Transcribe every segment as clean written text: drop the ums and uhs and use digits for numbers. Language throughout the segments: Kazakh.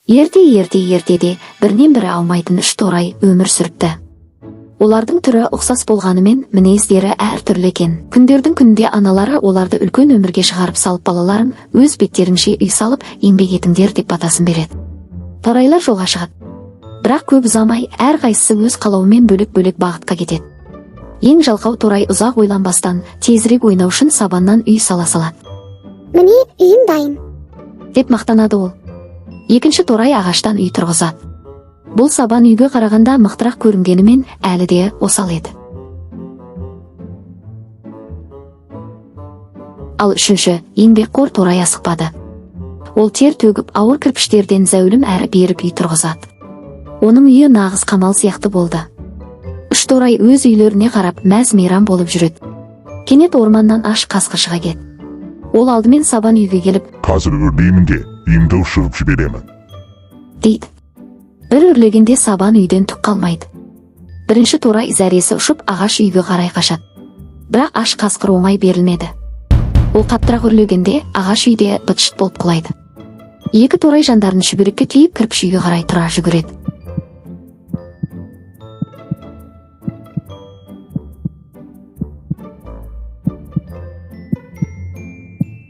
Ерте-ерте ертеде бірінен бірі аумайтын үш торай өмір сүріпті. Олардың түрі ұқсас болғанымен, мінездері әртүрлі екен. Күндердің күнінде аналары оларды үлкен өмірге шығарып салып, балаларым, өз беттеріңше үй салып, еңбек етіңдер деп батасын береді. Торайлар жолға шығады. Бірақ көп ұзамай әрқайсысы өз қалауымен бөлек-бөлек бағытқа кетеді. Ең жалқау торай ұзақ ойланбастан, тезірек ойнау үшін сабаннан үй сала салады. Міне, үйім дайын. Деп мақтанады ол. Екінші торай ағаштан үй тұрғызады. Бұл сабан үйге қарағанда мықтырақ көрінгенімен, әлі де осал еді. Ал үшінші, еңбекқор торай асықпады. Ол тер төгіп, ауыр кірпіштерден зәулім әрі берік үй тұрғызады. Оның үйі нағыз қамал сияқты болды. Үш торай өз үйлеріне қарап, мәз мейрам болып жүреді. Кенет орманнан аш қасқыр шыға келді. Ол алдымен сабан үйге келіп, Қазір үрлеймін де, үйіңді ұшырып жіберемін. дейді. Бір үрлегенде сабан үйден түк қалмайды. Бірінші торай зәресі ұшып, ағаш үйге қарай қашады. Бірақ аш қасқыр оңай берілмеді. Ол қаттырақ үрлегенде ағаш үйде быт-шыт болып құлайды. Екі торай жандарын шүберекке түйіп, кірпіш үйге қарай тұра жүгіреді.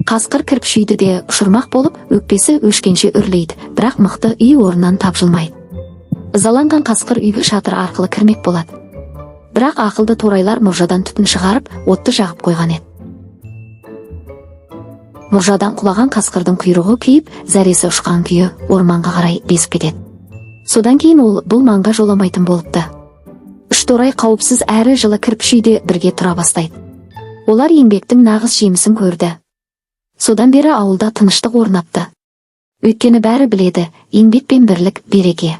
Қасқыр кірпіш үйді де ұшырмақ болып, өкпесі өшкенше үрлейді, бірақ мықты үй орнынан тапжылмайды. Ызаланған қасқыр үйге шатыр арқылы кірмек болады. Бірақ ақылды торайлар мұржадан түтін шығарып, отты жағып қойған еді. Мұржадан құлаған қасқырдың құйрығы күйіп, зәресі ұшқан күйі орманға қарай безіп кетеді. Содан кейін ол бұл маңға жоламайтын болыпты. Үш торай қауіпсіз әрі жылы кірпіш үйде бірге тұра бастайды. Олар еңбектің нағыз жемісін көрді. Содан бері ауылда тыныштық орнапты. Өйткені бәрі біледі, еңбек пен бірлік береке.